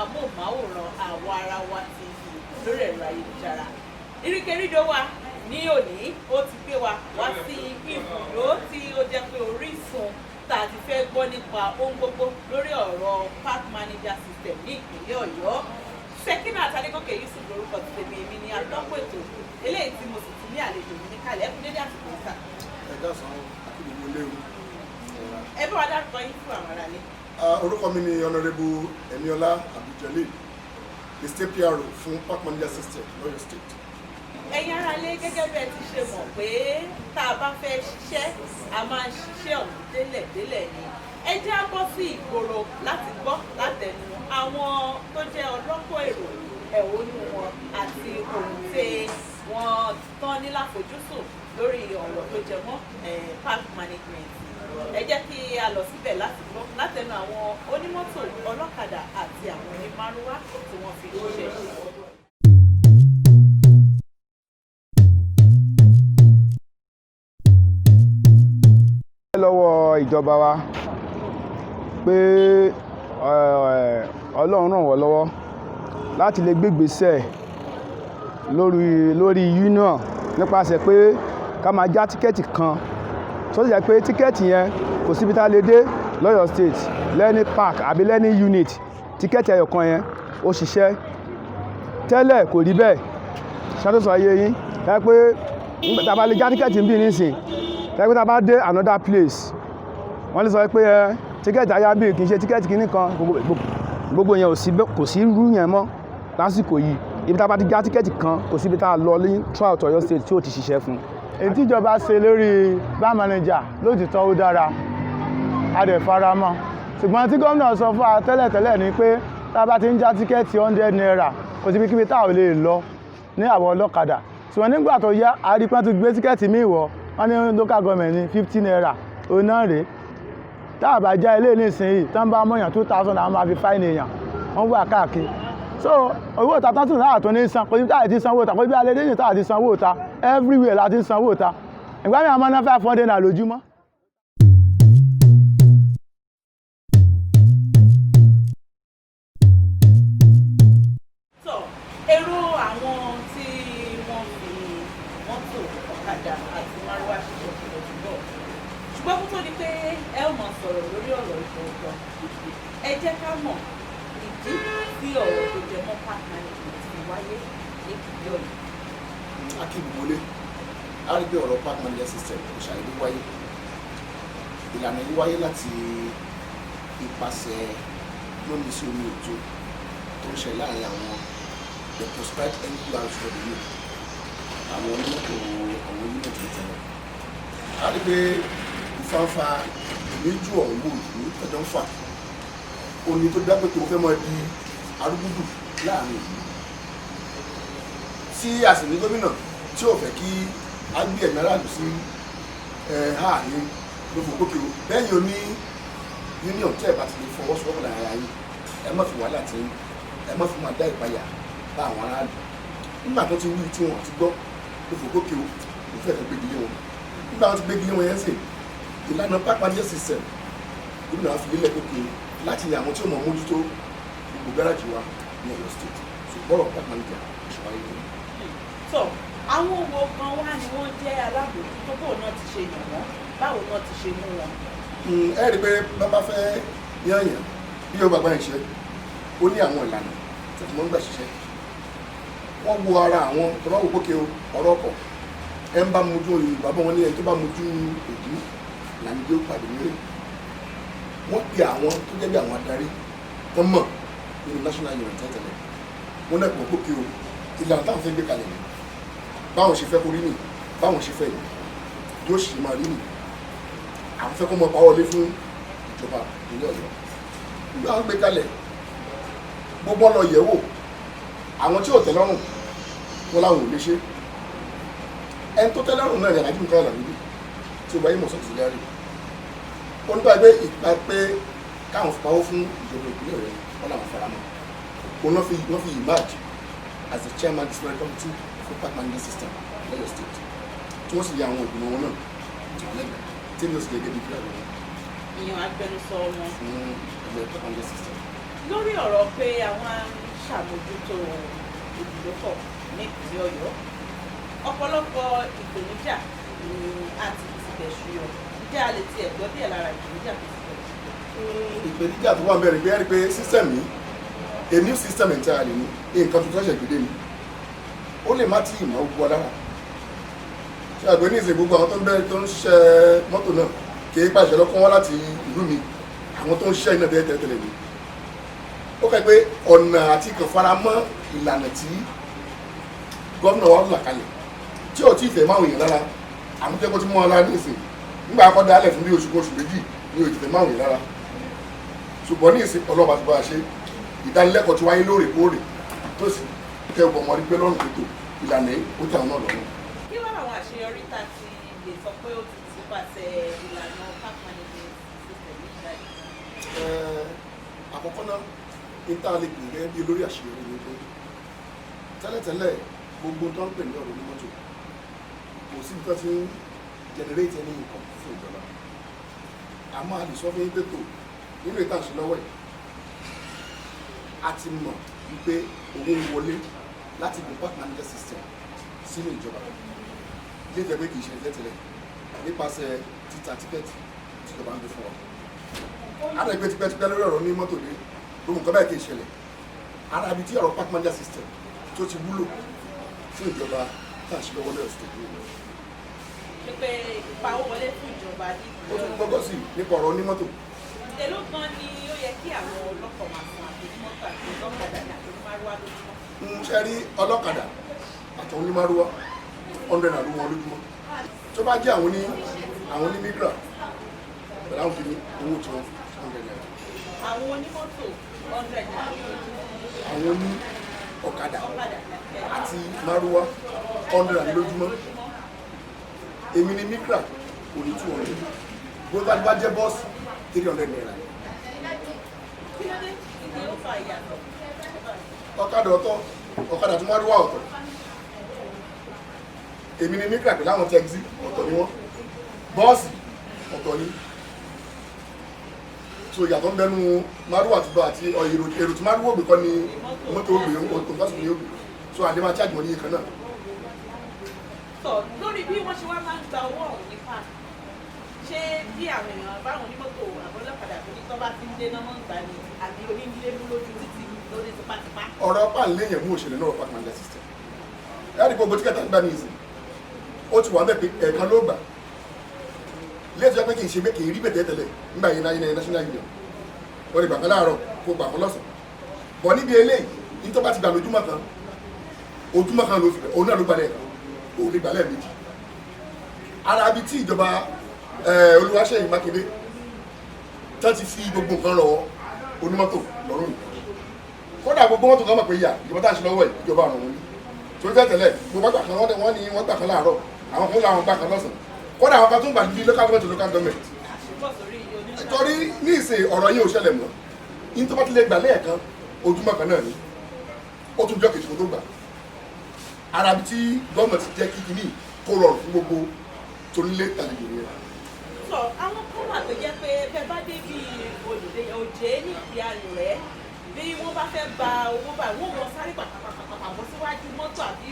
amóhùnmáwòrán Àwa Ara Wa TV lórí ẹ̀rọ ayélujára. Ìrìnkèrindò wa ní òní ó ti gbé wa wá sí ibùdó tí ó jẹ́ pé orísun tá a ti fẹ́ gbọ́ nípa ohun gbogbo lórí ọ̀rọ̀ park manager system ní ìpínlẹ̀ Ọ̀yọ́. Sekinat Adégòkè Yusuf lórúkọ ti tèmi, èmi ni atọ́kùn ètò eléyìí tí mo sì ti ní àlejò mi níkàlẹ̀. Ẹ kú dédé àsìkò sà. Ẹ káàsán, àti gbogbo léwu. Ẹ bá wa dárúkọ yín fún àwọn aráalé. Orúkọ mi ni Honourable Emiola Abduljalil, the state PRO fún park manager system lọ́yọ̀ State. Ẹ̀yin aráalé, gẹ́gẹ́ bẹ́ẹ̀ ti ṣe mọ̀ pé tá a bá fẹ́ ṣiṣẹ́, a máa ń ṣiṣẹ́ ọ̀hún délẹ̀délẹ̀ ni. Ẹ jẹ́ á bọ́ sí ìgboro láti gbọ́ látẹnu àwọn tó jẹ́ ọlọ́kọ̀ èrò, ẹ̀hónú wọn àti ohun tí wọ́n tán ní láfojúsùn lórí ọ̀rọ̀ tó jẹ mọ́ park management. Ẹ jẹ́ kí a lọ síbẹ̀ láti gbọ́ látẹnu àwọn onímọ́tò, ọlọ́kadà àti àwọn onímárúwá tí wọ́n fi ṣiṣẹ́ ṣe. Lọ́wọ́ ìjọba wa pé Ọlọ́run ràn wọ́n lọ́wọ́ láti lè gbégbèsè lórí union nípasẹ̀ pé ká máa já tíkẹ́ẹ̀tì kan, tó sì jẹ́ pé tíkẹ́ẹ̀tì yẹn kò síbi tá a lè dé lọ́yọ̀ State, lẹ́ni park àbí lẹ́ni unit, tíkẹ́ẹ̀tì ẹyọ kan yẹn ó ṣiṣẹ́. Tẹ́lẹ̀ kò rí bẹ́ẹ̀. Ṣàtúnṣe ayé yín ẹ pé tá a bá lè já tíkẹ́ẹ̀tì ń bí nísìn, ẹ pé tá a bá dé another place, wọ́n lè sọ pé ẹ tíkẹ́ẹ̀tì ayá bí kì í ṣe tíkẹ́ẹ̀tì kìíní kan. Gbogbo yẹn ò sí, kò sí irú yẹn mọ́ lásìkò yìí. Ibi tá a bá ti já tíkẹ́ẹ̀tì kan, kò síbi tá a lọ ní throughout Ọ̀yọ́ State tí ò ti ṣiṣẹ́ fún. Èyí tíjọba ṣe lórí park manager lóòtítọ́, ó dára, a dẹ̀ fara mọ́. Ṣùgbọ́n tí gómìnà sọ fún wa tẹ́lẹ̀tẹ́lẹ̀ ni pé tá a bá ti ń já tíkẹ́ẹ̀tì 100 naira, kò síbi kíbi tá a ò lè lọ ní àwọn ọlọ́kadà. Ṣùgbọ́n nígbà tó yá, a rí pé wọ́n ti gbé tíkẹ́ẹ̀tì míì wọ̀, wọ́n ní local government ní 50 naira. Òun náà rèé, tá a bá já ilé nísìnyí tán, bá mọ̀yàn 2,000, àwọn máa fi fine èèyàn. Wọ́n wà káàkiri. So owó ìta tán tún náà tó ní san, kò sí táà ti sanwó ìta, kò sí bí alẹ́ déyìn táà ti sanwó ìta. Everywhere la ti ń sanwó ìta. Ìgbà mi àwọn máa ná 500 naira lójúmọ́. Tọ èrò àwọn tí wọ́n fi mọ́tò, ọ̀kadà àti márúwá ṣiṣẹ́ tó lọ jùlọ. Ṣùgbọ́n kó tó di pé ẹ ó máa sọ̀rọ̀ lórí ọ̀rọ̀ ìgbọ̀ngàn, ẹ jẹ́ ká mọ̀ ìdí tí ọ̀rọ̀ tó jẹ mọ́ park management fi wáyé ní ìpínlẹ̀ Ọ̀yọ́. Akíngbólé, a rí pé ọ̀rọ̀ park manager system kò ṣàdédé wáyé. Ìlànà yìí wáyé láti ipasẹ̀ lómi sí omi òtó tó ń ṣe láàrin àwọn the proscribed NURTW, àwọn onímọ́tò, àwọn onímọ̀tò tẹ̀lé. A rí pé ìfáǹfà méjì ọ̀hún wò ní tọ́jọ́ ń fà oní tó dápẹ́ tó fẹ́ máa di arúgbùdù láàrin ìlú, tí a sì ní gómìnà tí ò fẹ́ kí a gbé ẹ̀mí aráàlú sí ẹ̀ àárín ló fò kókè o. Bẹ́ẹ̀ ni o ní union tẹ́ ẹ̀ bá ti lè fọwọ́sowọ́pọ̀ lára ara yín, ẹ má fi wàhálà tí ẹ má fi máa dá ìpayà bá àwọn aráàlú. Nígbà tó ti wí tí wọn ti gbọ́, ló fò kókè o, ló fẹ́ kó gbégi lé wọn. Nígbà wọn ti gbégi lé wọn yẹn sìn, ìlànà park manager system, gómìnà wa fi lélẹ̀ kókè o láti yan àwọn tí ó mọ̀ mójútó gbogbo gáràjì wa ní Ọ̀yọ́ State. Ṣùgbọ́n ọ̀rọ̀ park manager ìṣòwò ayé nìyẹn. Tọ àwọn wo kan wá ni wọ́n jẹ́ alábòójútó? Bóun náà ti ṣe yàn wọ́n? Báwo náà ti ṣe mú wọn? Ẹ rí i pé bá bá fẹ́ yányàn bí yóò bá gbá yẹn ṣe, ó ní àwọn ìlànà tí wọ́n ń gbà ṣiṣẹ́. Wọ́n wo ara àwọn tó bá wò pókè o, ọ̀rọ̀ ọkọ̀ ẹ ń bá mojú. Yorùbá bọ́, wọn ní ẹni tó bá mojú ògún làǹdí ó pàdé nílé. Wọ́n pe àwọn tó jẹ́ bí àwọn adarí tó mọ̀ nínú national union tẹ́tẹ̀lẹ̀, wọ́n náà pọ̀ pókè o, ìlànà táwọn fẹ́ gbé kalẹ̀ ni, báwọn ṣe fẹ́ kó rí nì, báwọn ṣe fẹ́ yìí yóò ṣe máa rí nì, àwọn fẹ́ kó mọ pawọ́lé fún ìjọba ìpínlẹ̀ Ọ̀yọ́. Nígbà wọn gbé kalẹ̀, gbogbo ọ̀nà yẹ̀ wò, àwọn tí ò tẹ́ lọ́rùn wọn làwọn ò lè ṣe. Ẹni tó tẹ́ lọ́rùn náà ni Alhaji Mukaila Lamidi tí ó bá yé mọ̀ sọ́ọ̀tì ó ń gbàgbé ìpa pé káwọn fi pawó fún ìjọba ìpínlẹ̀ Ọ̀yọ́, wọn làwọn fara mọ́ òun. Wọ́n fi emerge as the chairman disciplinary committee for park management system lọ́yọ̀ State, tí wọ́n sì yẹ àwọn ìgbìmọ̀ wọn náà lẹ́gbẹ̀ẹ́ tí mi ò sì gẹ́gẹ́ bí pílà wọn. Ìyẹn agbẹnusọ wọn. Fún ẹgbẹ́ park management system. Lórí ọ̀rọ̀ pé àwọn ṣàmójútó ibùdókọ̀ ní ìpínlẹ̀ Ọ̀yọ́, ọ̀pọ̀lọpọ̀ ìpèníjà ni a ti tibẹ̀ ṣúyọ. Ǹjẹ́ a lè tiẹ̀ gbọ́ díẹ̀ lára ìpèníjà tó ti bẹ̀ ṣúyọ? Ìpèníjà tó wà ń bẹ̀rẹ̀ pé ẹ rí i pé system yìí, a new system entirely ni, nǹkan tuntun ṣẹ̀ṣẹ̀ gbé dé ni, ó lè má tí ì mọ́ gbogbo alára. Ṣé àgbẹ̀ ní ìsìn gbogbo àwọn tó ń bẹ̀rẹ̀ tó ń ṣiṣẹ́ mọ́tò náà kì í pàṣẹ lọ́kọ́ wọn láti ìlú mi, àwọn tó ń ṣiṣẹ́ iná tẹ́lẹ̀ tẹ́lẹ̀ ni. Ó kẹ́ pé ọ̀nà àti kàn fara mọ́ ìlànà tí gómìnà wa là kalẹ̀ tí ò tí ì fẹ́ máwọn èèyàn lára, àwọn tó yẹ kó ti mọ́ ọ lára ní ìsìn nígbà akọ́dá alẹ̀ fún bí oṣù kan, oṣù méjì ní ò tí fẹ́ máwọn èèyàn lára. Ṣùgbọ́n ní ìsìn ọlọ́ba ti bá a ṣe ìdánilẹ́kọ̀ọ́ ti wáyé lóòrèkóòrè tó sì tẹ ọgbọ̀n ọmọdé gbé lọ́rùn tó ìlànà yìí ó tẹ àwọn náà lọ́rùn. Kí wá àwọn àṣeyọrí tá a ti lè sọ pé ó ti ti pàṣẹ ìlànà park management system yìí jáde? Àkọ́kọ́ náà ní tá a lè pè gẹ́gẹ́ bí olórí àṣeyọrí ni pé tẹ́lẹ̀tẹ́lẹ̀ gbogbo tó ń pè ní ọ̀rọ̀ onímọ́tò kò síbi tó ti ń generate any income fún ìjọba. Àmọ́ a lè sọ fún yín pé tó nínú ìta àṣẹ lọ́wọ́ yìí, a ti mọ̀ wípé owó ń wọlé láti gun park manager system sínú ìjọba ilé ìjọba, kì í ṣe tẹ́tẹ́lẹ̀, nípasẹ̀ títa tíkẹ́ẹ̀tì tíjọba ń gbé fún wa. Ara ìgbé tipẹ́tipẹ́ lórí ọ̀rọ̀ ní mọ́tò dé, gbogbo nǹkan báyìí kì í ṣẹlẹ̀. Ara ibi tí ọ̀rọ̀ park manager system tó ti wúlò fún ìjọba tá à ń ṣe lọ́wọ́ lọ́yọ̀ state ní Ṣe pé ìpawó wọlé fún ìjọba ní ó tún gbọ́gbọ́ sí nípa ọ̀rọ̀ onímọ́tò. Èló gan ni ó yẹ kí àwọn ọlọ́kọ̀ máa san, àti onímọ́tò àti ọlọ́kadà ní àti onímárúwá lójúmọ́? Ń ṣe rí ọlọ́kadà àtàwọn onímárúwá, 100 naira wọn lójúmọ́. Tó bá jẹ́ àwọn ní Micra pẹ̀lú àwọn kìíní, owó tí wọ́n 100 naira. Àwọn onímọ́tò, 100 naira lójúmọ́? Àwọn oní ọ̀kadà ọ̀kadà àti márúwá, 100 naira lójúmọ́. Èmi ní Micra kò ní 200. Bó bá jẹ́ bọ́ọ̀sì, 300 naira. Kí ló dé? Kí ni ó fa ìyàtọ̀? Ọ̀kadà ọ̀tọ̀, ọ̀kadà tó márúwá ọ̀tọ̀. Èmi ní Micra pẹ̀lú àwọn taxi ọ̀tọ̀ ni wọ́n, bọ́ọ̀sì ọ̀tọ̀ ni. So ìyàtọ̀ ń bẹnu márúwá àti bá àti èrò tí márúwá ògbé kọ́ ni mọ́tò ògbé, òtò bọ́ọ̀sì ni ògbé. So àdé máa charge wọn ní iye kan náà. Sọ lórí bí wọ́n ṣe wá máa ń gba owó ọ̀hún ní park, ṣé bí àwọn èèyàn báwọn onímọ́tò àbọ̀ ọlọ́kadà tó ní tó bá ti ń dé náà mọ́ ń gbà ní, àbí onílé mú lójú títì lórí tipátipá? Ọ̀rọ̀ pàǹlé yẹn mú òṣèlú náà, park manager system láti gbogbo tíkẹ́tà ń gbà ní ìsìn, ó ti wà bẹ́ẹ̀ pé ẹ̀ẹ̀kan ló gbà léètò yẹ pé kì í ṣe bẹ́ẹ̀, kì í rí bẹ́ẹ̀ tẹ́lẹ̀ nígbà yẹn náà. National Union, wọ́n lè gbà kan láàárọ̀ kó gbà kan lọ́sàn bọ̀. Níbi eléyìí ní, tó bá ti gbà lójúmọ́ kan, ojúmọ́ kan ló fi bẹ̀, òun náà ló gbà lẹ́ẹ̀kan, òun lè gbà lẹ́ẹ̀mejì. Ara ibi tí ìjọba Olúwaṣeyì Mákindé tán ti fi gbogbo nǹkan rọ onímọ́tò lọ́rùn, kódà gbogbo mọ́tò kan mọ̀ pé yà ìjọba tá à ń ṣe lọ́wọ́ yìí, ìjọba àrùn wọn ni. Torí tẹ́tẹ̀lẹ̀ gbogbo àgbà kan wọ́n ní wọ́n gbà kan láàárọ̀, àwọn kan láwọn gbà kan lọ́sàn, kódà àwọn kan tún gbà ní local government to local government. Àṣìbọ̀ sórí oníṣẹ́. Torí ní ìsìn ọ̀rọ̀ yìí ò ṣẹlẹ̀ mọ́. Ní tó bá ti lè gbà lẹ́ẹ̀kan, ojúmọ́ kan náà ni, ó tún jọ́ kejì kó tó gbà. Ara bí tí gómìnà ti jẹ́ kí kíní kó rọrùn fún gbogbo tonílé tàlejò yẹn. Sọ àwọn kan wà tó jẹ́ pé bẹ́ẹ̀ bá dé bí olùdé òjé ní ìdí ayò rẹ̀, bí wọ́n bá fẹ́ gba owó báyìí, wọ́n mọ sáré pàpàpàpàpà bọ́ síwájú mọ́tò, àbí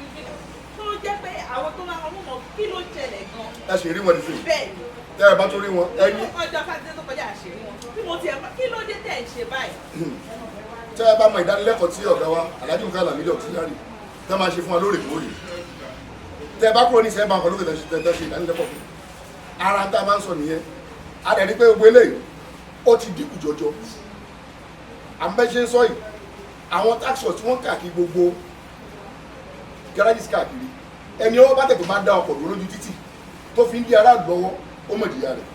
tó jẹ́ pé àwọn tó máa wọ́n mọ̀ kí ló ṣẹlẹ̀ gan. Ẹ sì rí wọn nísìnyí. Bẹ́ẹ̀ ni. Tẹ́ ẹ bá tó rí wọn ẹni. Ọjọ́ sátidé tó kọjá, àṣírí wọn bí mo tiẹ̀ mọ̀ kí ló dé tẹ̀ ń ṣe báyìí. Tẹ́ ẹ bá mọ ìdánilẹ́kọ̀ọ́ tí ọ̀gá wa Alhaji Mukaila Lamidi Auxiliary tẹ́ máa ṣe fún wa lóòrèkóòrè, tẹ́ ẹ bá kúrò ní ìṣẹ́ bá wọn lókè tẹ́ ṣe ìdánilẹ́kọ̀ọ́ fún ara tá a máa ń sọ nìyẹn. A dẹ̀ rí pé gbogbo eléyìí ó ti dínkù jọjọ. Àmbẹ́ṣe ń sọ yìí, àwọn task force tí wọ́n káàkiri gbogbo garages káàkiri, ẹni ọwọ́ bá tẹ̀ tó bá dá ọkọ̀ dúró lójú títì tó fi ń di aráàlú lọ́wọ́, ó mọ̀ ìjìyà rẹ̀.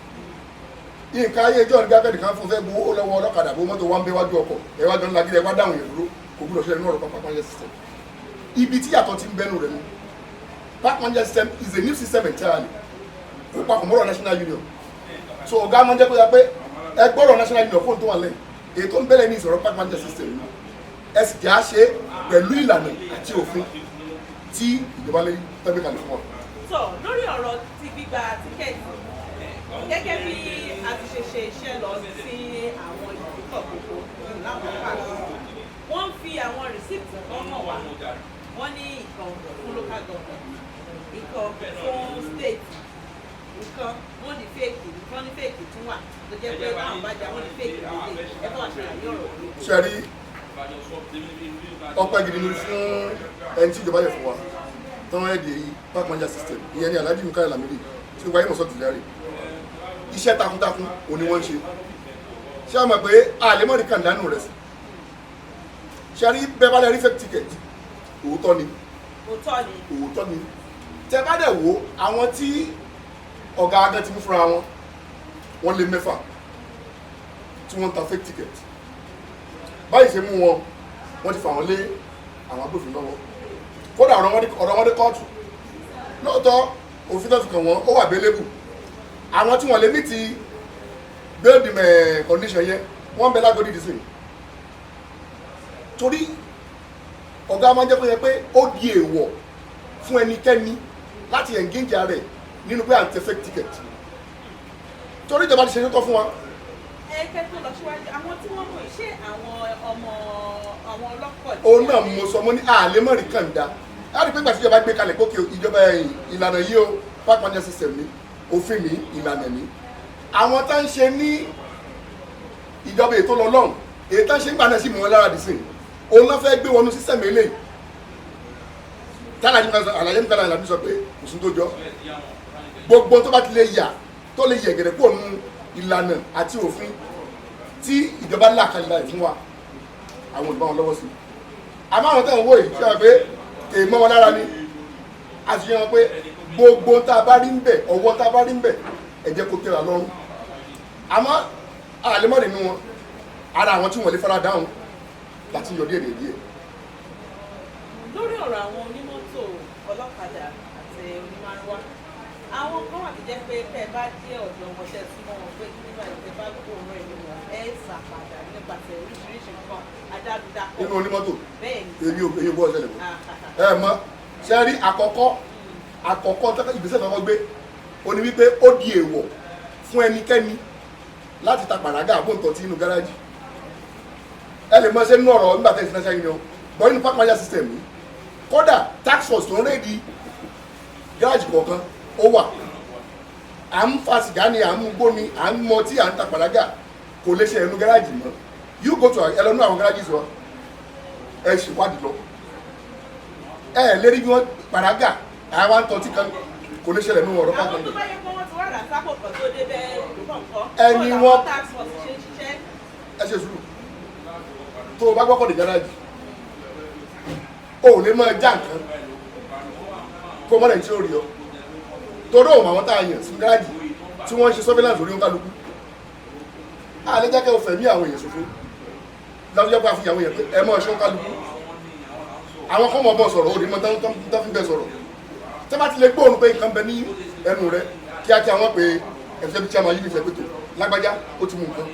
Nǹkan ayé ẹjọ́ nígbà kẹ́ẹ̀dì kan fún fẹ́ gbowó lọ́wọ́ ọlọ́kadà, bó mọ́tò wá ń bẹ wájú ọkọ̀ ẹ wájú ńlá gíga, ẹ wá dáhùn yẹn dúró, kò gbúdọ̀ ṣẹlẹ̀ nínú ọ̀rọ̀ park manager system. Ibi tí yàtọ̀ ti ń bẹnu rẹ̀ nu. Park manager system is a new system entirely, kò papọ̀ mọ́rọ̀ National Union. So ọ̀gá máa ń jẹ́ kó yà pé ẹ gbọ́rọ̀ National Union fóun tó wà lẹ́yìn èyí tó ń bẹ̀rẹ̀ ní ìsọ̀rọ̀ park manager system ni. Ẹ sì jẹ́ àṣẹ pẹ̀lú ìlànà àti òfin tí ìjọba lè tẹ́gbẹ́ kalẹ̀ fún wa. Sọ lórí ọ̀rọ̀ ti gbígba tíkẹ́ẹ̀tì, gẹ́gẹ́ bí a ti ṣe ṣe iṣẹ́ lọ sí àwọn ìlú ibùdókọ̀ gbogbo láwọn páàkì. Wọ́n ń fi àwọn receipt kan hàn wá. Wọ́n ní ìkan fún local government, ìkan fún state, nǹkan wọ́n ní fake, nǹkan ní fake tún wà tó jẹ́ pé báwọn bá jà, wọ́n ní fake lélẹ̀. Ẹ bá wa ṣàlàyé ọ̀rọ̀ yìí. Ṣe rí, ọpẹ́ gidi ni fún ẹni tí ìjọba yẹ fún wa tán ẹ̀dì èyí park manager system, ìyẹn ni Alhaji Mukaila Lamidi tí wáyé mọ̀sọ́ tìlẹ́rì. Iṣẹ́ takuntakun òní wọ́n ń ṣe. Ṣé a mọ̀ pé àlèmọ́rí kan dánù rẹ̀ sí? Ṣe rí, bẹ́ẹ̀ bá lè rí fake ticket, òótọ́ ni. Òótọ́ ni. Òótọ́ ni. Tẹ bá dẹ̀ wo àwọn tí ọ̀gá agán ti mú fúnra wọn, wọ́n lé 6 tí wọ́n ń ta fake ticket. Báyìí ṣe mú wọn, wọ́n ti fà wọ́n lé àwọn agbófinró lọ́wọ́. Kódà ọ̀rọ̀ wọn dé kóòtù. Lóòótọ́, òfin tó fi kàn wọ́n, ó wà bailable. Àwọn tí wọ́n lè meet bail condition yẹn, wọ́n ń bẹ lágodi dìsìn, torí ọ̀gá máa ń jẹ́ kó yẹ pé ó di èèwọ̀ fún ẹnikẹ́ni láti engage rẹ̀ nínú pé à ń tẹ fake ticket, torí ìjọba ti ṣe tó tọ́ fún wa. Ẹ kẹ́ tó lọ síwájú, àwọn tí wọ́n mú yìí, ṣé àwọn ọmọ àwọn ọlọ́kọ̀ tí Òun náà mo sọ, mo ní àlèmọ́rì kànda láti pé gbàtí ìjọba gbé kalẹ̀ kókè ìjọba ẹ̀yìn ìlànà yìí o, park manager system ni, òfin ní ìlànà ní àwọn tá ń ṣe ní ìjọba ètò lọ lọ́hùn, èyí tá ń ṣe ń gbà náà sì mú wọn lára dì sí. Òun náà fẹ́ gbé wọnú system eléyìí tálàyé àlàyé nípa àlàyé sọ pé kò sí tó jọ. Gbogbo tó bá ti lè yà, tó lè yẹ̀gẹ̀rẹ̀ kúrò nínú ìlànà àti òfin tí ìjọba là kalẹ̀ láì fún wa, àwọn olùbá wọn lọ́wọ́ sí. Àmọ́ àwọn táwọn wò yìí, ṣe wọ́n pé èèmọ́ wọn lára ni a ti ṣe wọn pé gbogbo tá a bá rí ń bẹ̀, ọwọ́ tá a bá rí ń bẹ̀, ẹ jẹ́ kó tẹ́ra lọ́rùn. Àmọ́ àlèmọ́ nínú wọn, ara àwọn tí wọ́n lè fara dáhùn láti yọ díẹ̀ díẹ̀. Lórí ọ̀rọ̀ àwọn onímọ́tò, ọlọ́kadà àti onímárúwá, àwọn kan wà tó jẹ́ pé tẹ́ ẹ bá dé ọ̀dọ̀ wọn, tẹ́ ẹ súnmọ́ wọn pé nígbà tí ẹ bá gbóòórùn ẹ̀mí wọn, ẹ sà padà nípasẹ̀ oríṣiríṣi nǹkan adádúdàpọ̀. Nínú onímọ́tò? Bẹ́ẹ̀ ni. Èmi ò bọ́ ọ̀ṣẹ̀lẹ̀ mọ́. Ẹ mọ ṣe rí, àkọ́kọ́ ìgbésẹ̀ tó kọ́kọ́ gbé ó ní wípé ó di èèwọ̀ fún ẹnikẹ́ni láti ta pàrágà àbóǹtọ̀ tí inú gáràjì. Ẹ lè mọ ṣe nínú ọ̀rọ̀ nígbà tẹ́ ìsinmi ṣẹ́yìn ni o bọ́ nínú park manager system yìí. Kódà task force tó ń raid gáràjì kọ̀ọ̀kan ó wà. À ń fa sìgá ni, à ń mugbó ni, à ń mọtí, à ń ta pàrágà, kò lè ṣe ẹnu gáràjì mọ́. You go to, ẹ lọ nú àwọn gáràjì sọ, ẹ ṣèwádìí lọ, ẹ lérí bí wọ́n pàrágà àwọn àǹtọ̀tí kan kò lè ṣẹlẹ̀ nínú ọ̀rọ̀ Àwọn park tó bá yẹ pé wọ́n ti wá rà sápò kan tó dé bẹ́ẹ̀ kọ̀ọ̀kan Ẹni wọ́n- task force ṣe ń ṣiṣẹ́. Ẹ ṣe sùúrù. Tó o bá gbọ́kọ̀ dé gáràjì, o ò lè máa já nǹkan kó mọ́lẹ̀ tí ó rí ọ, torí òun àwọn tá a yàn sí gáràjì tí wọ́n ń ṣe surveillance orí oníkálukú. A lè jẹ́ kẹ́ o fẹ̀mí àwọn èèyàn ṣòfò láwùjọ pé a fi àwọn èèyàn pé ẹ mọ́ ṣọ́ kálukú. Àwọn kan mọ̀ bọ́ sọ̀rọ̀, òní mọ́ tán fi bẹ́ sọ̀rọ̀. Tẹ́ bá ti lè gbóòórùn pé nǹkan bẹ ní ẹnu rẹ, kíákíá wọ́n pe ẹ̀fẹ́ bí chairman yìí ní pé tó lágbájá ó ti mú nǹkan.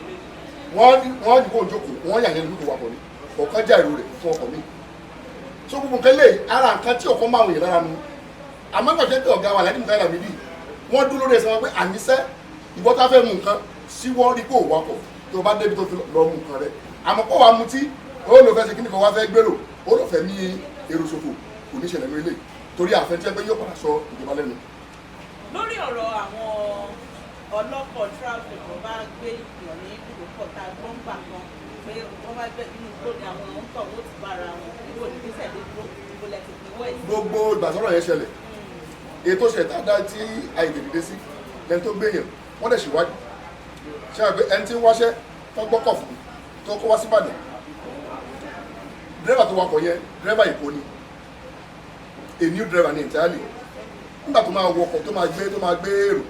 Wọ́n ní kó jókòó, wọ́n yà yẹn lóko wakọ̀ ni ọ̀kan já èrò rẹ̀ fún ọkọ̀ mi. So gbogbo nǹkan lè ara nǹkan tí ọkọ̀ máa wòye lára nu. Àmọ́ ìgbà tó ọ̀gá wa Alhaji Mukaila Lamidi, wọ́n dúró lórí ẹsẹ̀ wọn pé àníṣe ìwọ tá fẹ́ mú nǹkan síwọ́ rí kó wakọ̀, tó bá débi tó fi lọ mú nǹkan rẹ̀. Àmọ́ kó wàá mutí, ó lò fẹ́ ṣe kíní kan, wá fẹ́ gbèrò, ó lò fẹ́ ní èrò ṣòfò, kò ní ṣẹlẹ̀ lórí ilé, torí àfẹ́tí ẹgbẹ́ yóò padà sọ ìjọba lẹ́nu. Lórí ọ̀rọ̀ àwọn ọlọ́kọ̀ travel tó bá gbé ìyàn ní ibùdókọ̀, tá a gbọ́n gbà kan pé wọ́n bá gbé inú igbó ni àwọn ń tọ̀, wọ́n ti bára wọn. Ibo ní gbèsè dé dúró? Ibo lẹ ti pín wẹ́ẹ̀sì? Gbogbo ìgbà sọ̀rọ̀ yẹn ṣẹlẹ̀, èyí tó ṣẹlẹ̀ tá a dá tí àìtètè dé sí lẹ́ni tó gbéyàn, wọ́n dẹ̀ ṣèwádìí. Ṣé àgbẹ̀ ẹni tí ń wáṣẹ́ tó gbọ́kọ̀ fún tó kó wá sí Ìbàdàn, dírẹ́bà tó wakọ̀ yẹn, dírẹ́bà Èkó ni, a new driver ní entirely. Nígbà tó máa wọkọ̀, tó máa gbé èrò,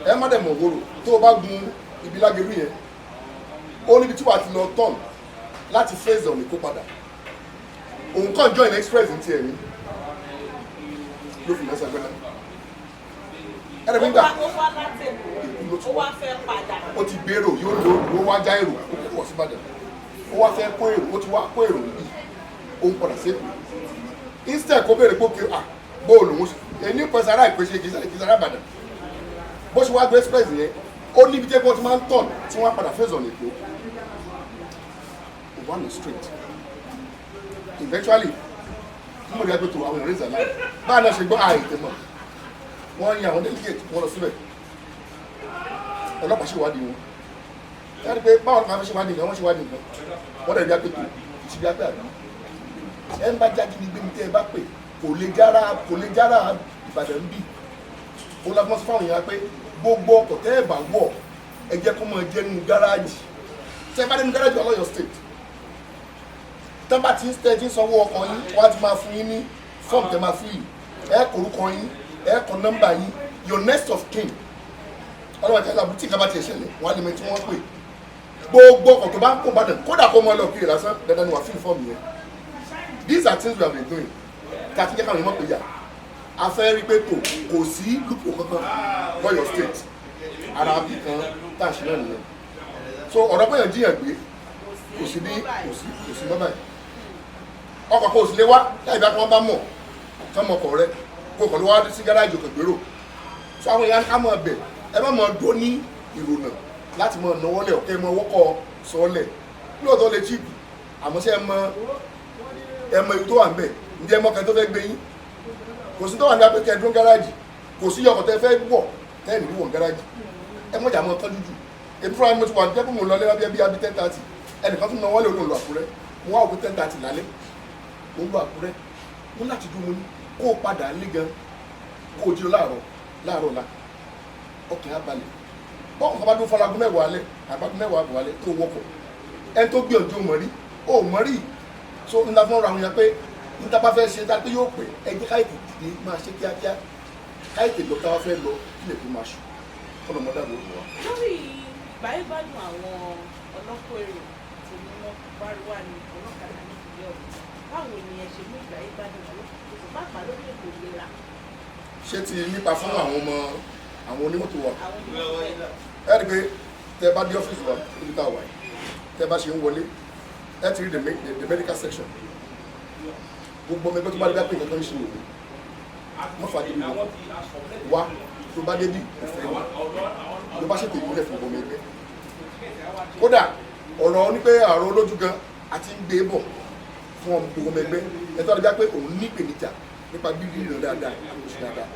ẹ má dẹ̀ mọ̀ wòrò tó o bá gun ibi lágẹ̀rú yẹn, ó níbi tí wàá ti lọ turn láti face ọ̀nà Èkó padà. Òun kàn join express ní tiẹ̀ ní ló fi lọ́sẹ̀ agbẹ́lá ẹ̀rọ gbígbà. Ó wá láti Èkó, ó wá fẹ́ padà. Ó ti gbèrò, yóò lò ó, wá já èrò, ó kó wọ̀ sí Ìbàdàn, ó wá fẹ́ kó èrò, ó ti wá kó èrò níbí, ó ń padà sí Èkó. Instead kó béèrè pé òkè à bóòlù òun ẹni pẹ̀sẹ̀ ará ìpèsè kìí sára Ìbàdàn, bó ṣe wá gbé express yẹn, ó Ó níbi jẹ́ pé wọ́n ti máa ń tọ̀n tí wọ́n á padà face on Èkó one street. Eventually, mo rí agbètò àwọn èèyàn raise alarm. Báà náà ṣe gbọ́ àìtè mọ̀, wọ́n yan àwọn delegate, wọ́n lọ síbẹ̀, ọlọ́pàá ṣèwádìí wọn. Yàrá pé báwọn ọlọ́pàá fẹ́ ṣèwádìí nǹkan, wọ́n ṣèwádìí nǹkan, wọ́n dẹ̀ rí agbètò ìṣibí agbẹ́ àná ẹ ń bá jáde ní gbẹmí tẹ́ ẹ bá pè kò lè jára, kò lè jára Ìbàdàn bì. Ó lọ fún fáwọn èèyàn pé gbogbo ọkọ̀ tẹ́ ẹ bá wọ̀, ẹ jẹ́ kó máa jẹ́ nínú gáràjì. Tẹ́ ẹ bá dé nínú gáràjì ọlọ́yọ̀ state, tẹ́ bá ti ń tẹ́ ti ń sanwó ọkọ̀ yín, wọ́n á ti máa fún yín ní fọ́ọ̀mù tẹ́ máa fi yìí. Ẹ kọ orúkọ yín, ẹ kọ nọ́mbà yín, your next of kin. Ọlọ́wọ́ àti aláàbò tí nǹkan bá ti ṣẹlẹ̀, wọ́n á lè mọ tí wọ́n pè. Gbogbo ọkọ̀ tó bá ń kó Ìbàdàn, kódà kó mọ́ ọ lọ kiri lásán, dandan ni wàá fill fọ́ọ̀mù yẹn. These are things we have been doing tí a ti jẹ́ káwọn èèyàn mọ̀ pé yà a fẹ́ rí pé tó kò sí loophole kankan lọ́yọ̀ state. Ara bí kan tá à ń ṣe náà nìyẹn. So ọ̀rọ̀ pé èèyàn jíyàn gbé, kò sí ní kò sí mọ́ báyìí. Ọkọ̀ kò sì lè wá láì bá kí wọ́n bá mọ̀ tán mọ̀ ọkọ̀ rẹ kó kàn ló wá sí gáràjì òkè gbèrò. So àwọn èèyàn ká mọ̀ bẹ̀, ẹ má mọ̀ dó ní ìrònà láti mọ̀ náwọ́lẹ̀ ọ̀kẹ́ mọ̀ wọ́kọ̀ sọ́ọ̀lẹ̀. Lóòótọ́ lè cheap, àmọ́ ṣé ẹ mọ ibi tó wà ń bẹ̀? Ǹjẹ́ ẹ mọ̀ kan tó fẹ́ gbé yín? Kò sí tó wà ní apẹ́kẹ́ dúró gáràjì, kò sí ọkọ̀ tẹ́ fẹ́ wọ̀ tẹ́ ní wọ̀ gáràjì. Ẹ mọ̀jà mọ̀ tọ́jú jù. Èmi fúnra mi, mo ti wà jẹ́ pé mo lọ lẹ́wọ́ bí bí 10:30, ẹnìkan tún náwó lé olóòlù Àkúrẹ́. Mo wá òkú 10:30 lálẹ́, mo ń lọ Àkúrẹ́, mo ní láti dúró. Mo ní kó o padà lé gan, kó o jí lọ láàárọ̀ láàárọ̀ la, ọkàn á balẹ̀. Bọ́ọ̀kọ̀ kan bá dúró fọlágún 10 alẹ́ àbágún 10:30 alẹ́ tó wọkọ̀, ẹni tó gbìyànjú mọ̀ rí ó mọ̀ rí. So ńlá fún ọ̀rọ̀ àwọn èèyàn pé níta bá fẹ́ ṣe dá pé yóò pẹ́, ẹ jẹ́ káyìtì dìde máa ṣe kíákíá, káyìtì lọ káwá fẹ́ lọ kílẹ̀ tó máa ṣù kọ́nà mọ́dà ló wà. Lórí ìgbáyégbádùn àwọn ọlọ́kọ̀ èrò tó ní wọn wáríwá ní ọlọ́kadà nípìnlẹ̀ Ọ̀yọ́, báwo ni ẹ ṣe mú ìgbáyégbádùn wọn lọ́kùnkúndùn, pàápàá lórí ètò ìlera? Ṣé ti nípa fún àwọn ọmọ àwọn onímọ́tò wa? Àwọn onímọ̀tò. Ẹ rí i pé tẹ bá dé ọ́fíìsì wa níbi tá a wà yìí, tẹ bá ṣe ń wọlé, ẹ ti rí the medical section. Gbogbo ọmọ ẹgbẹ́ tó bá dé bá pé nǹkan kan ń ṣe òun, wọ́n fà débi wọn wá. Tó bá débi òfin ló bá ṣètò ìmúlẹ̀ fún ọmọ ẹgbẹ́. Kódà ọ̀rọ̀ ní pé àrùn olójú gan àti ń gbé bọ̀ fún ọmọ gbogbo ọmọ ẹgbẹ́. Ẹ tó bá dé pé òun ní ìpèníjà nípa bíbí ìrìnà dáadáa, oṣù dáadáa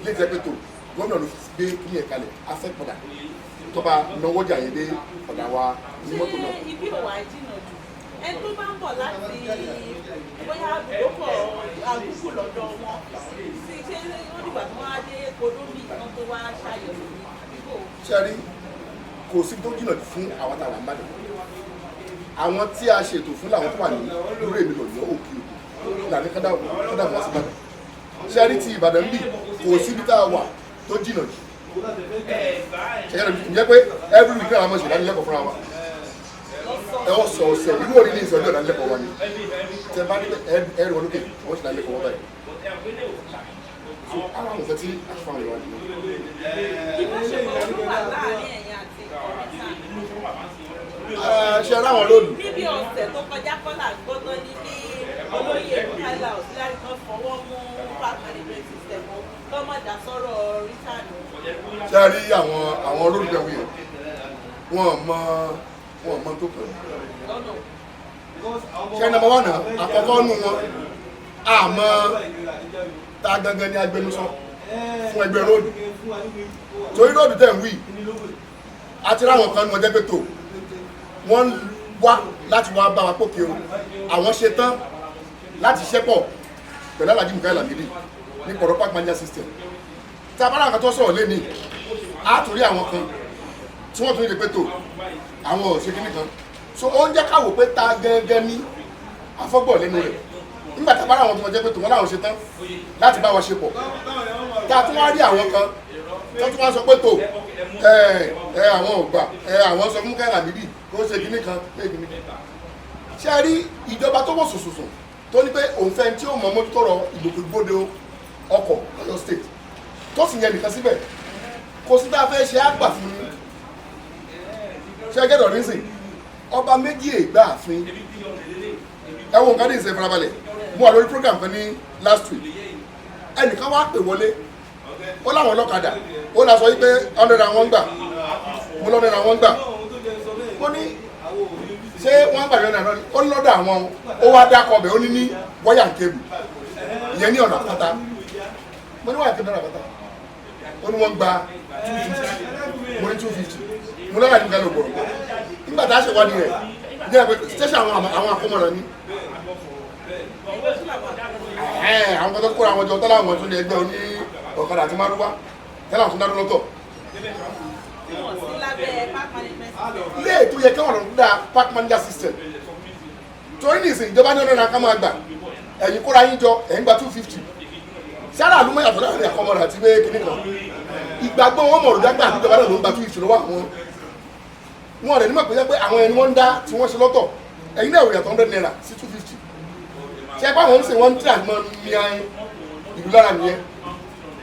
ilé ìtẹ́ pé tó gómìnà ló gbé ní ẹ̀ka lẹ̀ afẹ́ padà tó bá náwó jà yẹn dé ọ̀dà wa ní mọ́tò náà. Ṣé ibi ò wá jìnnà jù? Ẹni tó bá ń bọ̀ láti bóyá àbúkọ̀ àgùkù lọ́dọ̀ wọn sí, ṣé ó dìgbà tí wọ́n á dé kodómì kan tó wá ṣàyẹ̀wò ní àbíkò? Ṣe rí, kò sí tó jìnnà jù fún àwọn táwa ń bàdàn. Àwọn tí a ṣètò fún làwọn tó wà ní lórí èmi lọ́yọ́ òkè òkè làní kádà kádà wá sí Ìbàdàn. Ṣe rí, ti Ìbàdàn bì, kò síbi tá a wà tó jìnnà jù. Ṣe yẹn ǹjẹ́ pé every week náà la máa ṣe ìdánilẹ́kọ̀ọ́ fúnra wa ẹ ọ̀sẹ̀ ọ̀sẹ̀. Irú òní ní ìsọ̀jú ìdánilẹ́kọ̀ọ́ wa ni. Tẹ bá níbẹ̀ ẹ̀rọ olókè wọ́n ṣe ìdánilẹ́kọ̀ọ́ wọn báyìí. So ara àwọn nǹkan tí a ṣe fún àwọn ìwà nìyẹn. Ìbáṣepọ̀ ló wà láàrin ẹ̀yin àti kọ̀mítà? Ẹ ṣe ara àwọn lónìí. Níbi ọ̀sẹ̀ tó kọjá, kọ́là gbọ́dọ̀ ní kí olóyè Mukaila Auxiliary kan fọwọ́ mú park management system kọ́ mọ̀ dá sọ́rọ̀ return. Ṣe rí àwọn olólùfẹ́ wí yẹn, wọ́n mọ tó kàn. Lọ́nà. Ṣe number one náà, àkọ́kọ́ nù wọn, àmọ́ ta gangan ni agbẹnusọ fún ẹgbẹ́ road, torí road tẹ̀ ń wí àti ráwọn kan ní wọn jẹ́ pé tó wọ́n wá láti wá bá wa pókè o, àwọn ṣe tán láti ṣẹ́pọ̀ pẹ̀lú Alhaji Mukaila Lamidi ní pọ̀rọ̀ park manager system. Tí a bá ráwọn kan tó sọ̀rọ̀ lé ní, a tún rí àwọn kan tí wọ́n tún rí pé tó àwọn ò ṣe kíní kan. So ó ń jẹ́ káwò pé ta gangan ní afọ́gbọ̀ lẹ́nu rẹ̀. Nígbà tá a bá ráwọn tó wọ́n jẹ́ pé tó wọ́n láwọn ṣe tán láti bá wa ṣe pọ̀, tá a tún wá rí àwọn kan tó tún wá sọ pé tó ẹ ẹ àwọn ò gbà, ẹ àwọn sọ fún Mukaila Lamidi kó ṣe kíní kan, ṣe kíní kan. Ṣé ẹ rí ìjọba tó wọ̀ sùsùsùn tó ní pé òun fẹ́ tí ó mọ mójútó ìgbòkègbodò ọkọ̀ lọ́yọ̀ state, tó sì yẹn nìkan síbẹ̀, kò sí tá a fẹ́ ṣe àgbà fún ni. Ṣé ẹ gẹ́dọ̀ nísìn, ọba méjì ègbà àfin. Ẹ wo nǹkan ní ìsìn farabalẹ̀. Mo wà lórí program kan ní last week, ẹnìkan wá pè wọlé, ó láwọn ọlọ́kadà, ó la sọ wípé 101 gbà. Mo lọ́dọ̀ náà wọ́n gbà. Mo ní ṣé wọ́n gbà yọ̀nà náà? Ó ní lọ́dọ̀ àwọn, ó wá dákọ̀ ọbẹ̀, ó ní ní wáyà kébù ìyẹn ní ọ̀nà àpáta. Mo ní wáyà kébù ní ọ̀nà àpáta. Ó ní wọ́n gba 250. Mo ní 250. Mo lọ́dọ̀ àdúgbò ló gbọ̀rọ̀ gbọ́. Nígbà tá a ṣe wádìí rẹ̀ ní ẹgbẹ́ station, àwọn akọ́mọ̀ràn ni àwọn kan tó kóra àwọn jọ tọ́lá, àwọn tó ní ẹgbẹ́ oní ọ̀kadà àti márúwá tẹ́lá, àwọn tó ń dádúró lọ́tọ̀. Tí wọ́n sí lábẹ́ park management system. Ilé ètò yẹ kí wọ́n dá park manager system, torí ní ìsìn ìjọba ní ọ̀nà náà ká máa gbà, ẹ̀yin kóra yín jọ, ẹ̀yin gba 250. Sára àlùmọ́ yàtọ̀ láàrin àkọmọ́ra àti pé kinní kan ìgbàgbọ́ wọn mọ̀rọ̀ dágbà àti ìjọba náà ló ń gba 250 lọ́wọ́ àwọn. Wọn rẹ̀ nímọ̀ pé jẹ́ pé àwọn ẹni wọ́n ń dá tí wọ́n ṣe lọ́tọ̀. Ẹ̀yin náà wò yàtọ̀ ₦100 sí 250. Ṣé ẹ bá wọn ń sìn, wọ́n ń tí àgbọn ní ìlú lára nìyẹn.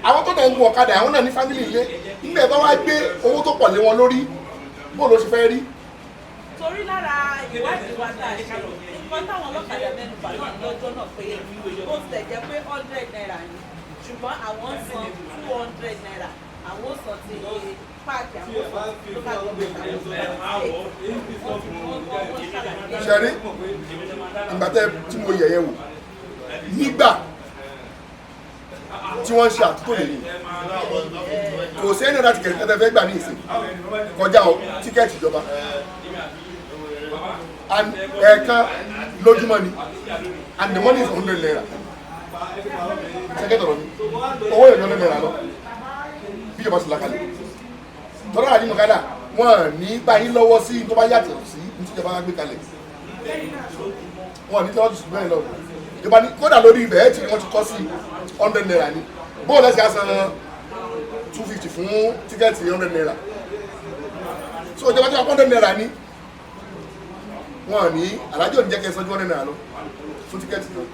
Àwọn tó dẹ̀ ń gun ọ̀kadà, àwọn náà ní family ilé. Nígbà bá wá gbé owó tó pọ̀ lé wọn lórí, bó ló ṣe fẹ́ rí? Torí lára ìwádìí wa tá a ṣe, nǹkan táwọn ọlọ́kadà mẹ́nu bà náà lọ́jọ́ náà pé ó tilẹ̀ jẹ́ pé ₦100 ni, ṣùgbọ́n àwọn ń san ₦200. Àwọn ó san ti park, àwọn ó san ti local government, àwọn ó san ti state. Wọ́n ti wọ́n ṣàlàyé. Ṣe rí ìgbà tẹ́ tí mo yẹ̀yẹ̀ wò nígbà tí wọ́n ń ṣe àtúntò lè ní, kò sí ẹni ọ̀dà tíkẹ̀tì tẹ́tẹ́ fẹ́ gbà ní ìsìn kọjá o tíkẹ̀tì ìjọba. And ẹ̀ẹ̀kan lójúmọ́ ni, and the money is ₦100. Ṣẹ́kẹ̀tì ọ̀rọ̀ mi, owó yẹn ₦100 lọ bí ìjọba sì làkàlẹ̀ tọ́lá àdínú kádà wọn ní báyìí lọ́wọ́ sí tó bá yàtọ̀ sí ní tíjọba gbé kalẹ̀. Wọn ní tí wọ́n ti sùn bẹ́ẹ̀ lọ ìjọba ní kódà lórí ibẹ̀ ẹ̀ tí wọ́n ti kọ́ sí ₦100 ni. Bóòlù ẹ̀sìn á san 250 fún tíkẹ́ẹ̀tì ₦100? So ìjọba tí wọ́n ₦100 ni, wọn ní alájọ ní jẹ́ kẹ́ ẹ san ju ₦100 lọ fún tíkẹ́ẹ̀tì náà.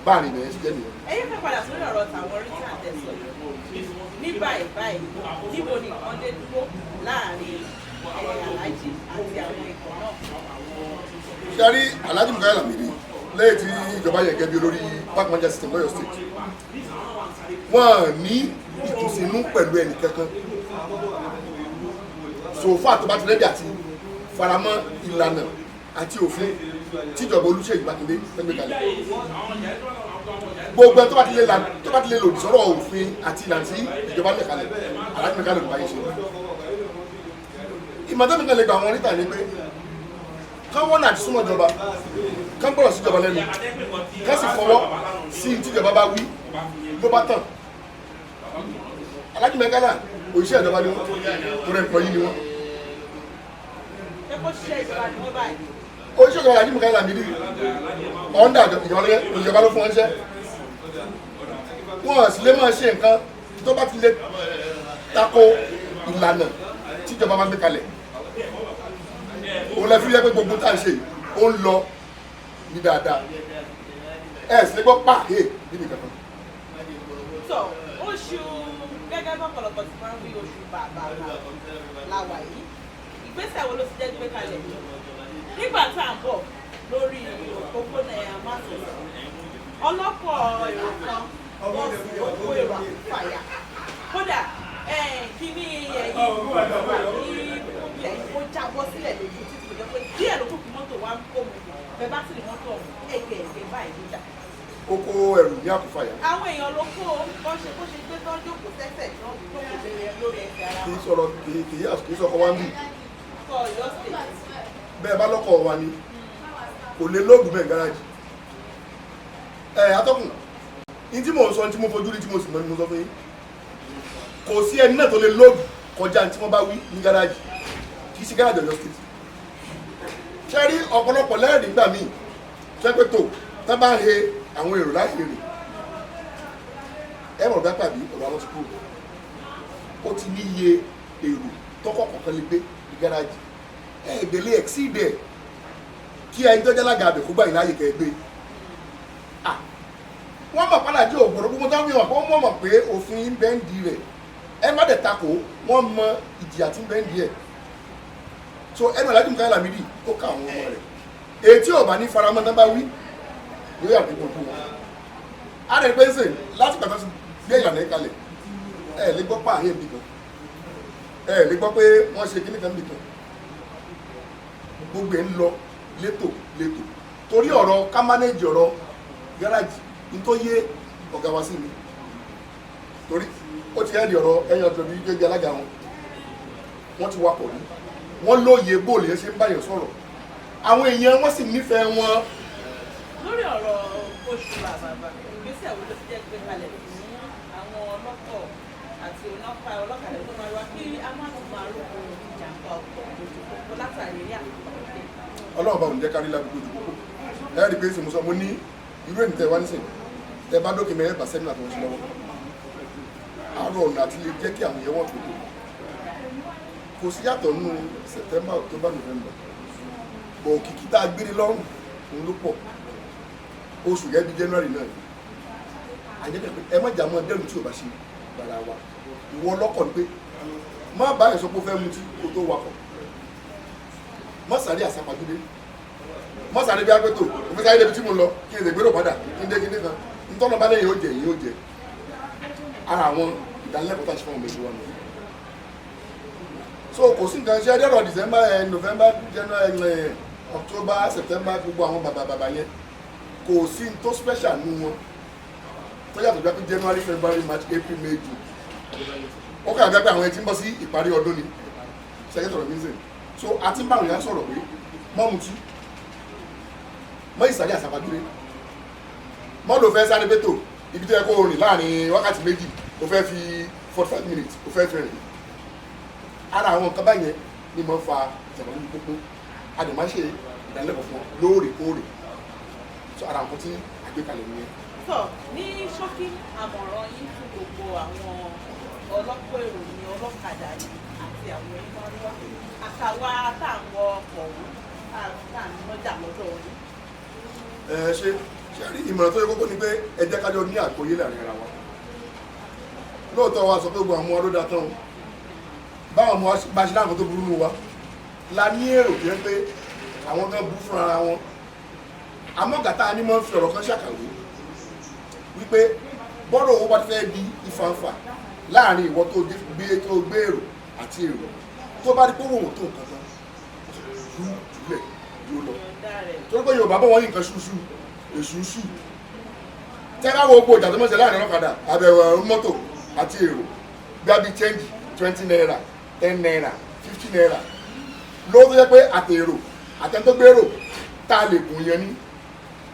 Báà ní ìbẹ̀rẹ̀ ṣe jẹ́ nìyẹn. Ẹ̀yin fẹ́ padà sórí ọ̀rọ̀ tàwọn orí tí à ń tẹ̀sọ̀ ní báyìí báyìí. Níbo ni nǹkan dé dúró láàrin aláàjì àti àwọn ikọ̀ náà? Sari Alhaji Mukaila Lamidi, lẹ́yìn tí ìjọba yẹ gẹ́gẹ́ bí olórí park manager system lọ́yọ̀ state, wọ́n ní ìkùnsínú pẹ̀lú ẹnì kankan. So far tó bá ti ready àti faramọ́ ìlànà àti òfin tíjọba Olúṣèyí Mákindé fẹ́ gbé kalẹ̀, gbogbo ẹ tó bá ti lè tó bá ti lè lòdì sọ́rọ̀ òfin àti ìlànà tí ìjọba lè kalẹ̀, Alhaji Mukaila ló bá yẹ ṣe. Ìmọ̀tẹ́mi kan lè gbà wọn níta ni pé kán wọ́n náà ti súnmọ́ ìjọba, kán gbọ́dọ̀ sí ìjọba lẹ́nu, kán sì fọwọ́ sí tí ìjọba bá wí, ló bá tàn. Alhaji Mukaila, òṣìṣẹ́ ìjọba ni wọ́n, torí ẹ̀kọ́ yìí ni wọ́n. Ṣé kó ṣiṣẹ́ ìjọba ni wọ́n báyìí? Òṣìṣẹ́ ìjọba Alhaji Mukaila Lamidi, ọ̀ndà ìjọba ló fún wọn ṣẹ́. Wọn sì lè máa ṣe nǹkan tó bá ti lè tako ìlànà tíjọba bá gbé kalẹ̀. Òun lè fi yẹ pé gbogbo tá à ń ṣe yìí, ó ń lọ ní dáadáa. Ẹ sì lè gbọ́ pàhé níbi kankan. Tọ oṣù gẹ́gẹ́ bọ́pọ̀lọpọ̀ ti máa ń wí, oṣù bàbà la wà yìí. Ìgbésẹ̀ wo ló ti jẹ́ gbé kalẹ̀? Nígbà tá à ń bọ̀ lórí òpópónà Másosẹ̀, ọlọ́pọ̀ èrò kan, bọ́ọ̀sì ó kó èrò àfàyà, kódà kíní ẹ̀yìn wà ní ẹ̀yìn, ó jábọ́ sílẹ̀ lójú títí. Kò jẹ́ pé díẹ̀ ló kù kí mọ́tò wa ń kó mu bẹ́ẹ̀ bá sì ní mọ́tò ọ̀hún èké èké báyìí ló dà. Ó kó ẹrù ní àkúfàyà. Àwọn èèyàn ló kó o bọ́n ṣe bó ṣe gbé tán, jókòó sẹ́sẹ̀ tán, jókòó lórí ẹsẹ̀ ara Kì í wọn. sọ̀rọ̀, kì í sọ̀kọ̀ wá ń bì. Kọ Ọ̀yọ́ State. Bẹ́ẹ̀ bá lọ́kọ̀ wa ni kò lè lóògùn bẹ́ẹ̀ gáràjì ẹ̀. Atọ́kùn ní tí mò ń sọ, ní tí mo fojú rí, tí mo sì mọ̀ ní mo sọ fún yín. Kò sí ẹni náà tó lè lóògùn kọjá ní tí wọ́n bá wí ní gáràjì. Kì í ṣe gáràjì Ọ̀yọ́ State. Ṣe rí ọ̀pọ̀lọpọ̀ lẹ́rìí gbà míì ṣe pé tó tán bá ń he àwọn èrò láì èrè, ẹ mọ̀ bá pàbí ọ̀rọ̀ àwọn ti kúrò. Ó ti ní iye èrò tọkọ̀ kọ̀ọ̀kan lè gbé ní gáràjì. Ẹ ìdílé exceed ẹ̀, kí ẹni tó jẹ́ lága àbẹ̀ kó gbà yín láàyè kẹ́ ẹ gbé. Ah, wọ́n mọ̀ pàlàjì ògbòrò gbogbo tó ń wíwọ̀n, wọ́n mọ̀ pé òfin ń bẹ́ ń di rẹ̀. Ẹ má dẹ̀ takò, wọ́n mọ ìjìyà tí ń bẹ́ ń di ẹ̀. So ẹnu Alhaji Mukaila Lamidi, ó ká àwọn ọmọ rẹ̀, èyí tí ò bá ní faramọ́ tán bá wí yóò yà gbogbo ojú wọn. Á rẹ̀ pé ń sè láti gbàtà sí gbé ìlànà yìí kalẹ̀, ẹ lè gbọ́ pààyè bí gan. Ẹ lè gbọ́ pé wọ́n ṣe kíní kan nìkan, gbogbo ẹ̀ ń lọ létò létò, torí ọ̀rọ̀ ká manage ọ̀rọ̀ gáràjì ní tó yé ọ̀gá wa sí mi, torí ó ti ẹ́ di ọ̀rọ̀ ẹ̀yìn ọ̀dọ̀ bíi gẹ́gẹ́ alága wọn, wọ́n ti wakọ̀ rí, wọ́n lóye bóòlù yẹn ṣe ń báyọ̀ sọ̀rọ̀, àwọn èèyàn wọ́n sì nífẹ̀ẹ́ wọn. Lórí ọ̀rọ̀ oṣù bàbàbà, ìgbésẹ̀ wo ló ti jẹ́ gbé kalẹ̀ fún àwọn ọlọ́kọ̀ àti ọlọ́pàá ọlọ́kadà tó máa wá kí a má tún máa rògbò ìjàmbá ọkọ̀ lójú pópó látàrí eré àkọ́kọ́? Ọlọ́run bá òun jẹ́ kárí ládùúgbò ojú pópó. Ẹ rí i pé sèmùsọ mo ní irú èmi tẹ wá nísìn, tẹ bá dókè mẹ́rẹ́ bá sẹ́mínà tó ń ṣe lọ́wọ́ àárọ̀ ọ̀nà àti lè jẹ́ kí àwọn yẹn wọ́n pètò. Kò sí yàtọ̀ nínú September, October, November, bọ̀ òkìkí tá a gbére lọ́rùn òun ló pọ̀. Oṣù yẹn bí January náà àjẹkẹ́ pé ẹ má jà mọ́ dẹ́rù tí ò bá ṣe gbàrà wa. Ìwọ ọlọ́kọ̀ ni pé má bá ẹ̀ sọ pé ó fẹ́ mutí kó tó wakọ̀, má sáré àsápajúdé, má sáré bí agbẹ́tò òfin sáré débi tí mo lọ kí n lè gbérò padà kí n dé kí n dé kan ntọ́nà bá lẹ́yìn ó jẹ yìí ó jẹ. Ara àwọn ìdánilẹ́kọ̀ọ́ tá a ṣe fún ọmọ ìlú wa nù. So kò sí nǹkan ṣe ẹdẹ́rọ̀ December, November, January, October, September, gbogbo àwọn bàbà bàbà yẹn, kò sí n tó special nù wọn tó yàtọ̀ bí i January, February, March, April, May, June. Ó kàn gbẹ́ pé àwọn ẹni tí ń bọ́ sí ìparí ọdún ni secretary of music. So a ti ń bá àwọn èèyàn sọ̀rọ̀ pé mọ́ mutí, mọ́ ìsàlẹ̀ àsàpàdúré, mọ́ ló fẹ́ sáré bẹ́tò ibi tó yẹ kó o rìn láàrin wákàtí 2, o fẹ́ fi 45 minutes o fẹ́ fi rìn. Ara àwọn nǹkan báyẹn ni mo ń fa ìjàmbá lójú pópó. A dẹ̀ máa ń ṣe ìdánilẹ́kọ̀ọ́ fún wọn lóòrèkóòrè. So ara nǹkan tí a gbé kalẹ̀ nìyẹn. Tọ́ ní ṣókí, àmọ̀ràn yín fún gbogbo àwọn ọlọ́pọ̀ èrò ní ọlọ́kadà yìí àti àwọn onímọ̀rúwá àtàwa táwọn ọkọ̀ ọ̀hún tá à ń lọ́jà lọ́dọ̀ yín. Ẹ ṣe ṣe rí, ìmọ̀ràn tó yẹ kókó ni pé ẹ jẹ́ ká jọ ní àgbọ́yé láàrin ara wa. Lóòótọ́ wa sọ pé gbogbo àwọn ọmọ ló da tán o, báwọn ọmọ wa bá ṣe láǹkan tó burú nù wa la ní èrò tó yẹ pé àwọn kan burú fúnra ara wọn. Àmọ́ gàtá ni mo ń fi ọ̀rọ̀ kan ṣàkàwé wípé bọ́rọ̀ owó bá ti fẹ́ di ìfànfà láàrin ìwọ tó gbé tó gbé èrò àti èrò, tó bá rí pé owó tó nǹkan kan jù jùlẹ̀ yóò lọ, torí pé Yorùbá bọ̀ wọ́n ní nǹkan ṣuṣu èṣù ṣù. Tẹ́lá wo gbogbo ìjà tó mọ̀ ṣe láàrin ọlọ́kadà àbẹ̀wò mọ́tò àti èrò, bí a bí change ₦20, ₦10, ₦50 lówó tó yẹ pé àtèrò àtẹnitógbérò tá a lè gùn yẹn ní.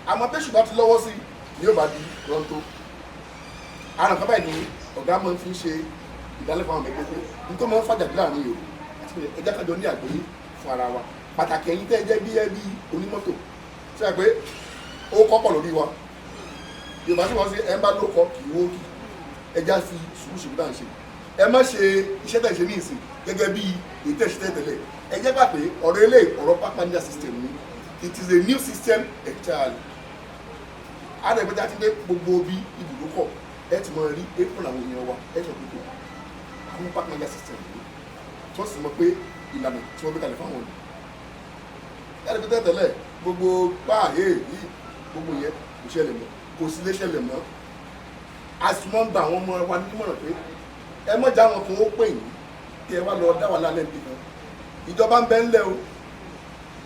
Àmọ́ tẹ́sù bá ti lọ́wọ́ sí ni yóò bá di rọ́ńtó. Àrùn kan báyìí ni ọ̀gá máa ń fi ṣe ìdálẹ́kọ̀ọ́ àwọn ẹgbẹ́ pé ní tó máa ń fàjà láàrin èrò àti pé ẹjẹ́ kájọ ní àgbọ́yé fún ara wa. Pàtàkì ẹ̀yin tẹ́ ẹ jẹ́ bí ẹ bí onímọ́tò ṣe é pé ó kọ́pọ̀ lórí wa. Yorùbá sì wọ́n sí ẹ ń bá ló kọ kì í wó kì. Ẹjá fi sùúrù ṣe bá ń ṣe. Ẹ má ṣe iṣẹ́ tẹ̀ ṣe ní ìsìn gẹ́gẹ́ bí èyí tẹ̀ ṣe tẹ́lẹ̀. Ẹ jẹ́ gbà pé ọ̀rọ̀ eléyìí, ọ̀rọ̀ park manager system ni. It is a new system entirely. Àdàgbẹ́jà ti dé gbogbo bí ibùdókọ̀, ẹ ti mọ rí apron àwọn èèyàn wa, ẹ ti mọ gbogbo àwọn park manager system yìí tó sì mọ pé ìlànà tí wọ́n gbé kalẹ̀ fáwọn ọ̀nà yàrá ìpínlẹ̀ tẹ́lẹ̀ gbogbo báàyè yìí, gbogbo yẹn kò ṣẹlẹ̀ mọ́, kò sí lè ṣẹlẹ̀ mọ́. A sì mọ́ ń gba àwọn ọmọ wa nímọ̀ràn pé ẹ mọ̀ já wọn kó o pè yín kí ẹ wá lọ dá wà lálẹ́ níbi kan. Ìjọba ń bẹ ńlẹ̀ o,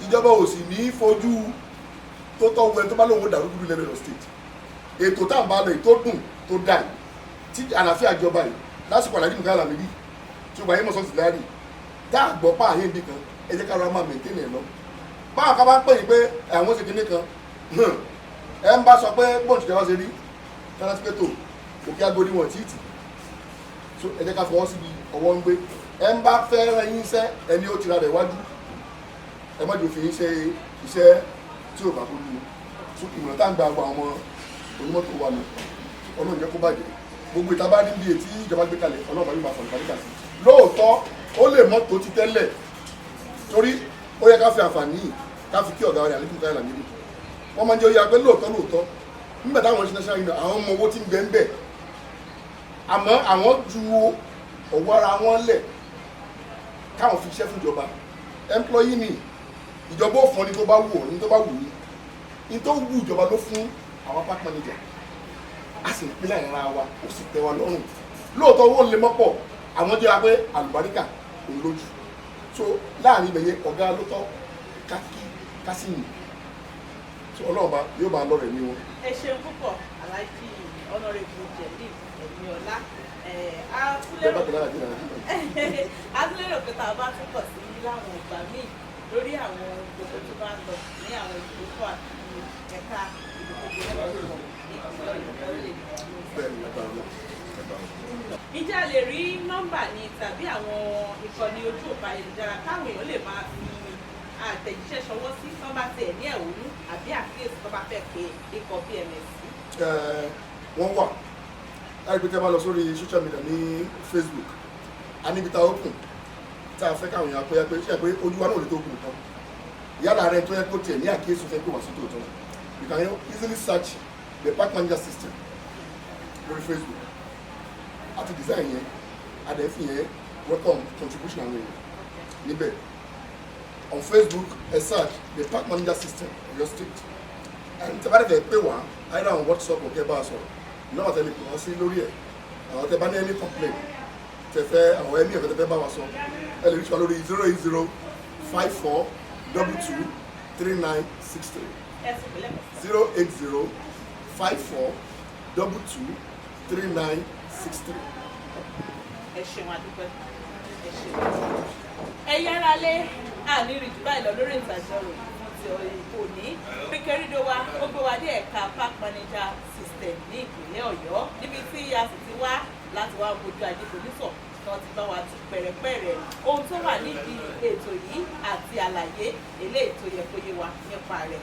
ìjọba ò sì ní í fojú tó tọ́ wẹ tó bá lóun ó dàrú dúdú lẹ́nu state. Ètò tá à ń bá lọ yìí tó dùn tó dà yìí tí àlàáfíà jọba yìí lásìkò Àlàájì Mùkálà Lámídì tí ó gbà yín mọ̀ sọ́ọ̀sì láàrì tá a gbọ́ pààyè níbi kan, ẹ jẹ́ ká lọ́ọ́ máa maintain ẹ̀ lọ. Báwọn kan bá ń pè yín pé àwọn ṣe kinní kan, ẹ ń bá sọ pé bóun ti jẹ́ wá ṣe rí tánásípẹ́tò òkè agodi wọn títì. So ẹ jẹ́ ká fọwọ́ síbi ọwọ́ ń gbé. Ẹ ń bá fẹ́ rán yín iṣẹ́, ẹni ó tira rẹ̀ wájú, ẹ má jò fi yín ṣe iṣẹ́ tí ò bá bójú mu. So ìmọ̀ràn tá à ń gba àwọn ọmọ onímọ́tò wa nù. Ọlọ́run jẹ́ kó bàjẹ́. Gbogbo ìta bá níbi ètí ìjọba gbé kalẹ̀, Ọlọ́run bá yóò máa fọ̀nà kàríkà sí. Lóòótọ́ ó lè mọ́tò ti tẹ́lẹ̀, torí ó yẹ ká fi àǹfààní yìí ká fi kí ọ̀gá rẹ̀ Àlékún Káyọ̀ Lámídì. Wọ́n máa ń jẹ́ oyè pé lóòótọ́ lóòótọ́ nígbà táwọn ṣe national union, àwọn ọmọ owó tí ń bẹ ń bẹ, àmọ́ àwọn ju ọwọ́ ara wọn lẹ̀ káwọn fi iṣẹ́ fún ìjọba. Employee ni ìjọba ò fún ọ ní tó bá wù ọ ní tó bá wù ní ní tó wù ìjọba ló fún àwọn park manager. A sì ń pín láàrin ara wa, ó sì tẹ́ wa lọ́rùn. Lóòótọ́ owó lè mọ́pọ̀, àwọn jẹ́ wa pé àlùbáríkà Òun lójú. So láàrin ibẹ̀ yẹn, ọ̀gá ló tọ́ ká kí, ká sì yìn. So Ọlọ́run bá yóò bá lọ́rẹ̀ ní wọn. Ẹ ṣeun púpọ̀, Alhaji Honourable Jelil Ẹ̀míọ́lá. A tún Bẹ́ẹ̀ lérò bá kẹ́lá àti ìlànà. A tún lérò pé tá a bá tún pọ̀ sí láwọn ìgbà míì lórí àwọn ohun gbogbo tó bá ń lọ ní àwọn ìdókòwò àti ẹ̀ka ìdókòwò ní ìpínlẹ̀ Ọ̀yọ́ lè Bẹ́ẹ̀ ni, lágbára náà, lágbára náà. Ǹjẹ́ a lè rí nọ́mbà ni tàbí àwọn ìkànnì ojú òpó ayélujára táwọn èèyàn lè máa fi àtẹ̀jíṣẹ́ ṣọwọ́ sí tán bá tiẹ̀ ní ẹ̀hónú àbí àkíyèsí tó bá fẹ́ pé ikọ̀ PMS sí? Wọ́n wà láti pé tí a bá lọ sórí social media ní Facebook, a níbi tá a open tá a fẹ́ káwọn èèyàn pé pé ṣe pé ojú wa náà ò lè tó gùn kan yálà rẹ tó yẹ kó tiẹ̀ ní àkíyèsí fẹ́ pé wà sí tòótọ́. You can easily search the park manager system lórí Facebook. Àti design yẹn, a dẹ̀ fi yẹn welcome contribution àwọn èèyàn níbẹ̀. On Facebook, ẹ search the park manager system, Ọ̀yọ́ State, and tẹ́ bá dẹ̀ fẹ́ pè wá either on WhatsApp or kẹ́ bá a sọ̀rọ̀, nọ́mbà tẹ́ lè pè wá sí lórí ẹ̀, àwọn tẹ́ bá ní any complaint tẹ́ fẹ́, àwọn ẹ̀mí ẹ̀fẹ́ tẹ́ fẹ́ bá wa sọ, ẹ lè reach wa lórí 08054223963. Ẹ tún pè lẹ́ẹ̀kan sí. 08054223963. Ẹ ṣeun, adúpẹ́, ẹ ṣeun. Ẹ̀yin aráalé, àní rí jù báyìí lọ lórí ìtàjọrò fún ti òní. Pékérìdó wa ó gbé wa dé ẹ̀ka park manager system ní ìpínlẹ̀ Ọ̀yọ́, níbi tí a sì ti wá láti wá bójú ajé onísọ̀ tí wọ́n ti bá wa tú pẹ̀rẹ̀pẹ̀rẹ̀ ohun tó wà nídìí ètò yìí àti àlàyé eléyìí tó yẹ kó yé wa nípa rẹ̀.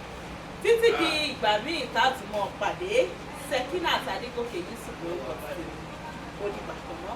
Títí di ìgbà míì tá a tún mọ́ pàdé, Sekinat Adégòkè Yusuf lórúkọ títí, ó dìgbà kan náà.